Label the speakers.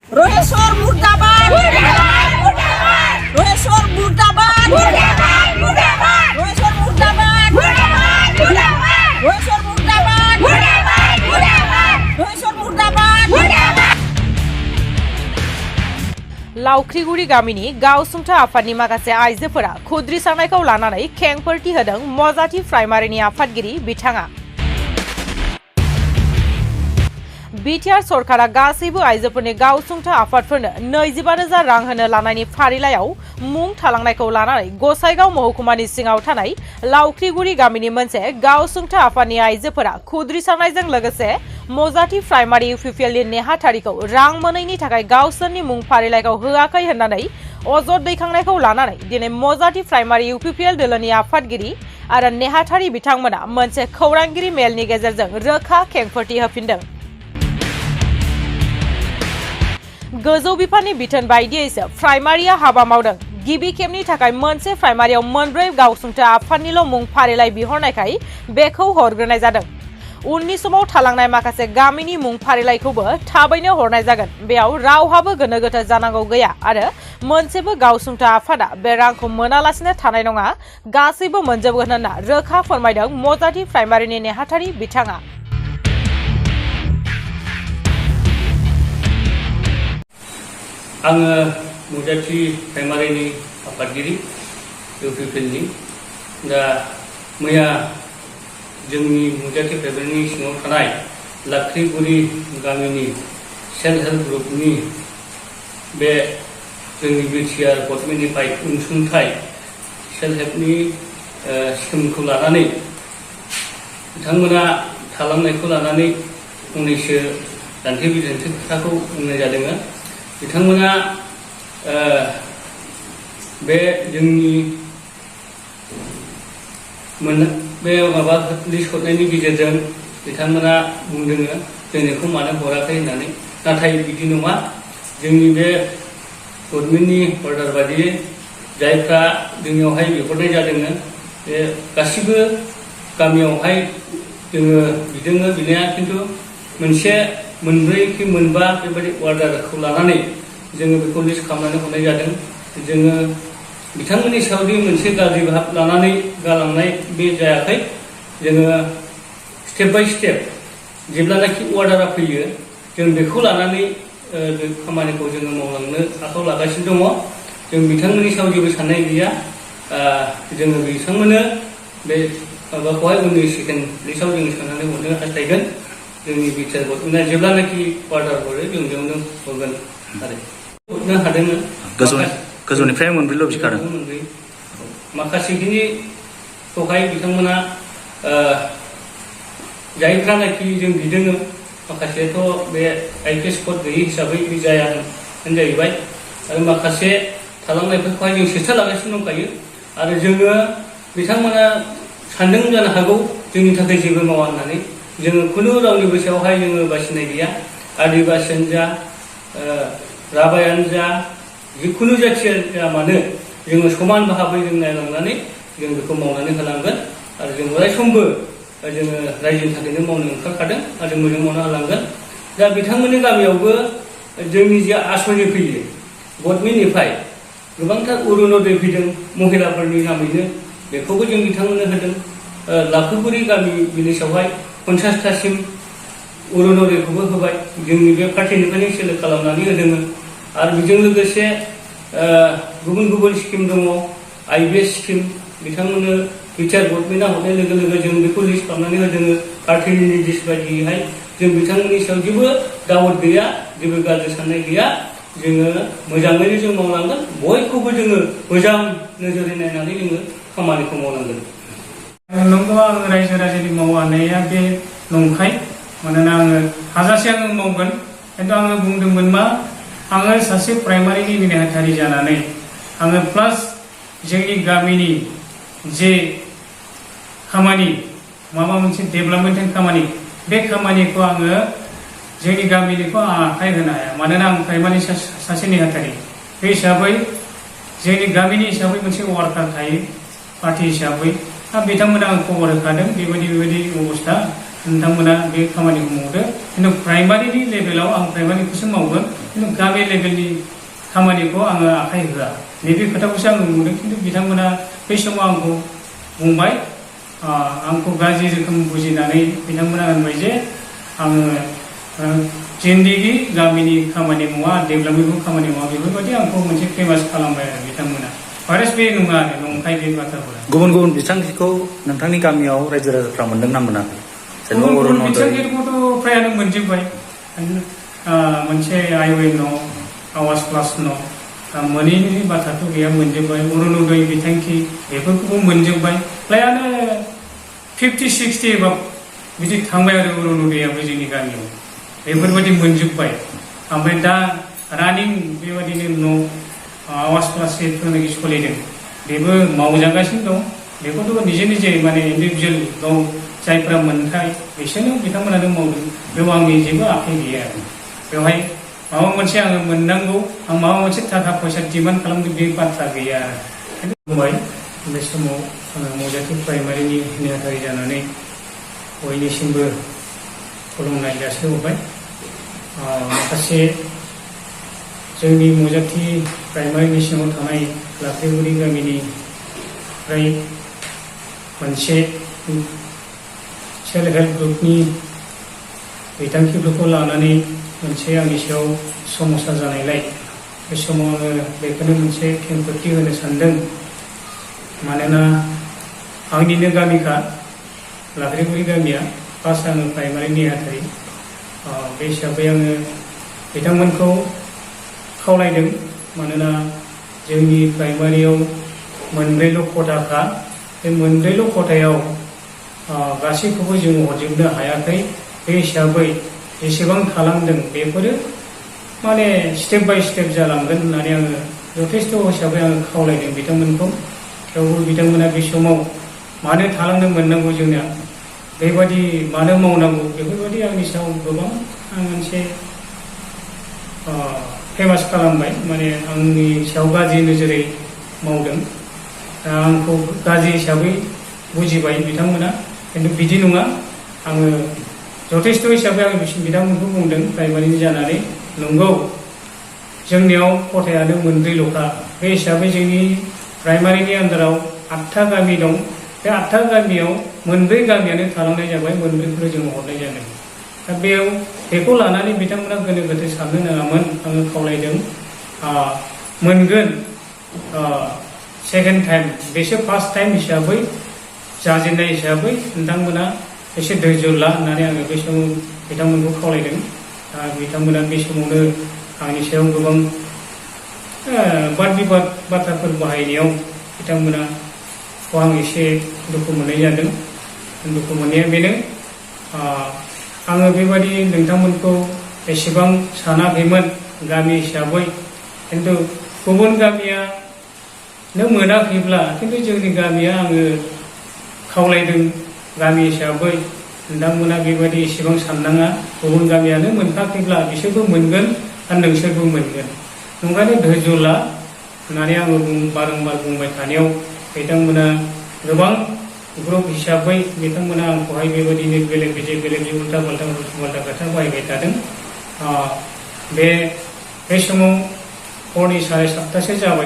Speaker 1: Roheswar Murdabat! Roheswar Murdabat! Roheswar Murdabat! Roheswar Murdabat! Roheswar Murdabat!
Speaker 2: लावख्रिगुरि गामिनि गावसुंथा आफादनि माखासे आइजोफोरा खुद्रिसारनायखौ लानानै खेंफोरथि होदों मजाथि प्राइमारिनि आफादगिरि बिथाङा। बिटिआर सरकारा गासैबो आइजोफोरनि गावसुंथा आफादफोरनो 25,000 रां होनो लानायनि फारिलाइयाव मुं थालांनायखौ लानानै गसाइगाव महकुमानि सिङाव थानाय लावख्रिगुरि गामिनि मोनसे गावसुंथा आफादनि आइजोफोरा खुद्रिसारनायजों लोगोसे मजाथि प्राइमारि इउपिपिएलनि नेहाथारिखौ रां मोनैनि थाखाय गावसोरनि मुं फारिलाइखौ होआखै होननानै अजद दैखांनायखौ लानानै दिनै मजाथि प्राइमारि इउपिपिएल दोलोनि आफादगिरि आरो नेहाथारि बिथांमोना मोनसे खौरांगिरि मेलनि गेजेरजों रोखा खेंफोरथि होफिनदों। गोजौ बिफाननि बिथोन बायदियैसो प्राइमारिया हाबा मावदों। गिबि खेबनि थाखाय मोनसे प्राइमारियाव मोनब्रै गावसुंथा आफादनिल' मुं फारिलाइ बिहरनायखाय बेखौ हरग्रोनाय जादों। उननि समाव थालांनाय माखासे गामिनि मुं फारिलाइखौबो थाबैनो हरनाय जागोन। बेयाव रावहाबो गोनो गोथो जानांगौ गैया आरो मोनसेबो गावसुंथा आफादा बे रांखौ मोनालासिनो थानाय नङा, गासैबो मोनजोबगोन होनना रोखा फोरमायदों मजाथि प्राइमारिनि नेहाथारि बिथाङा।
Speaker 3: आङो मजाथि प्राइमारिनि आफादगिरि इउपिपिएलनि दा मैया जोंनि मजाथि प्राइमारिनि सिङाव थानाय लावख्रिगुरि गामिनि सेल्फ हेल्प ग्रुपनि बे जोंनि बिटिआर गभर्नमेन्टनिफ्राय अनसुंथाइ सेल्फ हेल्पनि स्किमखौ लानानै बिथांमोना थालांनायखौ लानानै फंनैसो दान्थे-बिदान्थे खोथाखौ बुंनाय जादों। बिथांमोना बे जोंनि बे माबा लिस्ट हरनायनि गेजेरजों बिथांमोना बुंदों जोंनिखौ मानो हराखै होननानै, नाथाय बिदि नङा। जोंनि बे गभर्नमेन्टनि अर्डार बायदियै जायफ्रा जोंनियावहाय बिहरनाय जादों बे गासिबो गामियावहाय जोङो बिदों बिनाया, खिन्थु मोनसे मोनब्रै कि मोनबा बेबायदि अर्डारखौ लानानै जोङो बेखौ लिस्ट खालामनानै हरनाय जादों। जोङो बिथांमोननि सायावदि मोनसे गाज्रि भाब लानानै गालांनाय बे जायाखै। जोङो स्टेप बाय स्टेप जेब्लानाखि अर्डारा फैयो जों बेखौ लानानै बे खामानिखौ जोङो मावलांनो आखायाव लागासिनो दङ। जों बिथांमोननि सायाव जेबो साननाय गैया। जोङो बिथांमोननो बे माबाखौहाय उननि सेकेन्ड लिस्टआव जों सोनानै हरनो हास्थायगोन। जोंनि बिटिआर गभर्नमेन्टआ जेब्लानाखि अर्डार हरो जों बेयावनो हरगोन आरो हरनो हादोंमोन।
Speaker 4: गोजौनिफ्राय मोनब्रैल' बिखादों।
Speaker 3: माखासेखिनिखौहाय बिथांमोना जायफ्रानाखि जों बिदों, माखासेथ' बे आइपिएस कड गैयि हिसाबै बे जाया होनजाहैबाय। आरो माखासे थालांनायफोरखौहाय जों सेस्था लागासिनो दंखायो। आरो जोङो बिथांमोना सानदों जानो हागौ जोंनि थाखाय जेबो मावा होननानै। जोङो खुनु रावनिबो सायावहाय जोङो बासिनाय गैया। आदिबासियानो जा, राभायानो जा, जिखुनु जाथियानो जा मानो जोङो समान भाबै जों नायलांनानै जों बेखौ मावनानै होलांगोन। आरो जों अरायसमबो जोङो रायजोनि थाखायनो मावनो ओंखारखादों आरो जों मोजां मावनो होलांगोन। दा बिथांमोननि गामियावबो जोंनि जे आसनि फैयो गभर्नमेन्टनिफ्राय गोबांथार अरुनदय फैदों महिलाफोरनि नामैनो, बेखौबो जों बिथांमोननो होदों। लावख्रिगुरि गामि भिलेजावहाय 50थासिम अरुनदयखौबो होबाय। जोंनि बे पार्टिनिफ्रायनो सेलेक्ट खालामनानै होदों। आरो बेजों लोगोसे गुबुन गुबुन स्किम दङ, आइबिएस स्किम, बिथांमोननो बिटिआर गभर्नमेन्टआ हरनाय लोगो लोगो जों बेखौ लिस्ट खालामनानै होदों। पार्टिनि निर्देश बायदियैहाय जों बिथांमोननि सायाव जेबो दावत गैया, जेबो गाज्रि साननाय गैया। जोङो मोजाङैनो जों मावलांगोन। बयखौबो जोङो मोजां नोजोरै नायनानै जोङो खामानिखौ मावलांगोन।
Speaker 5: नंगौ, आं रायजो राजानि मावनाया बे नंखाय। मानोना आङो हाजासे आङो मावगोन, खिन्थु आङो बुंदोंमोन मा, आङो सासे प्राइमारिनि नेहाथारि जानानै आङो प्लास जोंनि गामिनि जे खामानि, माबा मोनसे डेभेलपमेन्टनि खामानि, बे खामानिखौ आङो जोंनि गामिनिखौ आं आखाइ होनो हाया। मानोना आं प्राइमारि सासे नेहाथारि। बे हिसाबै जोंनि गामिनि हिसाबै मोनसे वार्कार थायो पार्टि हिसाबै। बिथांमोना आं खबर होखादों बेबायदि अबस्था, नोंथांमोना बे खामानिखौ मावदो। खिन्थु प्राइमारिनि लेभेलाव आं प्राइमारिखौसो मावगोन। खिन्थु गामि लेभेलनि खामानिखौ आङो आखाइ होआ नैबे खोथाखौसो आङो नुदों खिन्थु बिथांमोना बै समाव आंखौ बुंबाय आंखौ गाज्रि रोखोम बुजिनानै बिथांमोना होनबाय जे आङो जिन्दगि गामिनि खामानि मावा डेभेलपमेन्टखौ खामानि मावा बेफोरबायदि आंखौ मोनसे फेमास खालामबाय आरो बिथांमोना वारेस बे नङा आरो नंखाय बे बाथ्राफोरा
Speaker 4: गुबुन गुबुन बिथांखिखौ नोंथांनि गामियाव रायजो राजाफ्रा मोनदों ना मोनाखै जेनेबा
Speaker 5: गुबुन गुबुन
Speaker 4: अरुण'दय
Speaker 5: बिथांखिखौथ' फ्रायानो मोनजोब्बाय मोनसे आइवेम दं आवास प्लास दं मोनैनि बाथ्राथ' गैया मोनजोब्बाय अरुण'दय बिथांखि बेफोरखौबो मोनजोब्बाय फ्रायानो 50-60 एबा बिदि थांबाय आरो अरुण'दयाबो जोंनि गामियाव बेफोरबायदि मोनजोब्बाय ओमफ्राय दा रानिं बेबायदिनो आवास प्लास जेथुनाखि सोलिदों बेबो मावजागासिनो दं बेखौथ' निजे निजे माने इन्डिभिजुवेल गाव जायफ्रा मोनथाय बिसोरनो बिथांमोनानो मावदों बेयाव आंनि जेबो आखाइ गैया आरो बेवहाय माबा मोनसे आङो मोननांगौ आं माबा मोनसे थाखा फैसा डिमान्ड खालामदों बे बाथ्रा गैया आरो बुंबाय बे समाव आङो मौजाथि प्राइमारिनि नेहाथारि जानानै बयनिसिमबो खुलुमनाय जासिहरबाय माखासे जोंनि मौजाथि प्राइमारिनि सिङाव थानाय लाख्रिगुरि गामिनिफ्राय मोनसे सेल्फ हेल्प ग्रुपनि बिथांखिफोरखौ लानानै मोनसे आंनि सायाव समस्या जानायलाय बे समाव आङो बेखौनो मोनसे खेंफोरथि होनो सानदों मानोना आंनिनो गामिखा लाख्रिगुरि गामिया फार्स्ट आङो प्राइमारि नेहाथारि बे हिसाबै आङो बिथांमोनखौ खावलायदों मानोना जोंनि प्राइमारियाव मोनब्रैल' खथाखा बे मोनब्रैल' खथायाव गासैखौबो जों हरजोबनो हायाखै बे हिसाबै जेसेबां थालांदों बेफोरो माने स्टेप बाय स्टेप जालांगोन होननानै आङो जथेस्थ' हिसाबै आङो खावलायदों बिथांमोनखौ थेवबो बिथांमोना बे समाव मानो थालांनो मोननांगौ जोंना बेबायदि मानो मावनांगौ बेफोरबायदि आंनि सायाव गोबां मोनसे फेमास खालामबाय माने आंनि सायाव गाज्रि नोजोरै मावदों आंखौ गाज्रि हिसाबै बुजिबाय बिथांमोना खिन्थु बिदि नङा आङो जथेस्थ' हिसाबै आङो बिथांमोनखौ बुंदों प्राइमारिनि जानानै नंगौ जोंनियाव खथायानो मोनब्रैल'खा बे हिसाबै जोंनि प्राइमारिनि आन्दाराव 8था गामि दं बे 8था गामियाव मोनब्रै गामियानो थालांनाय जाबाय मोनब्रैखौनो जोङो हरनाय जादों दा बेखौ लानानै बिथांमोना गोनो गोथो साननो नाङामोन आङो खावलायदों मोनगोन सेकेन्ड टाइम बेसो फार्स्ट टाइम हिसाबै जाजेननाय हिसाबै नोंथांमोना एसे धैर्य ला होननानै आङो बे समाव बिथांमोनखौ खावलायदों बिथांमोना बे समावनो आंनि सायाव गोबां बाद बिबाद बाथ्राफोर बाहायनायाव बिथांमोनाखौ आं एसे दुखु मोननाय जादों दुखु मोननाया बेनो आङो बेबायदि नोंथांमोनखौ एसेबां सानाखैमोन गामि हिसाबै खिन्थु गुबुन गामिया नों मोनाखैब्ला खिन्थु जोंनि गामिया आङो खावलायदों गामि हिसाबै नोंथांमोना बेबायदि एसेबां साननाङा गुबुन गामियानो मोनखाखैब्ला बिसोरबो मोनगोन आरो नोंसोरबो मोनगोन नंखायनो धैर्य ला होननानै आङो बारंबार बुंबाय थानायाव बिथांमोना गोबां ग्रुप हिसाबै बिथांमोना आंखौहाय बेबायदिनो बेलेग उल्टा पाल्टा खोथा बाहायबाय थादों बे समाव हरनि 7:30 जाबाय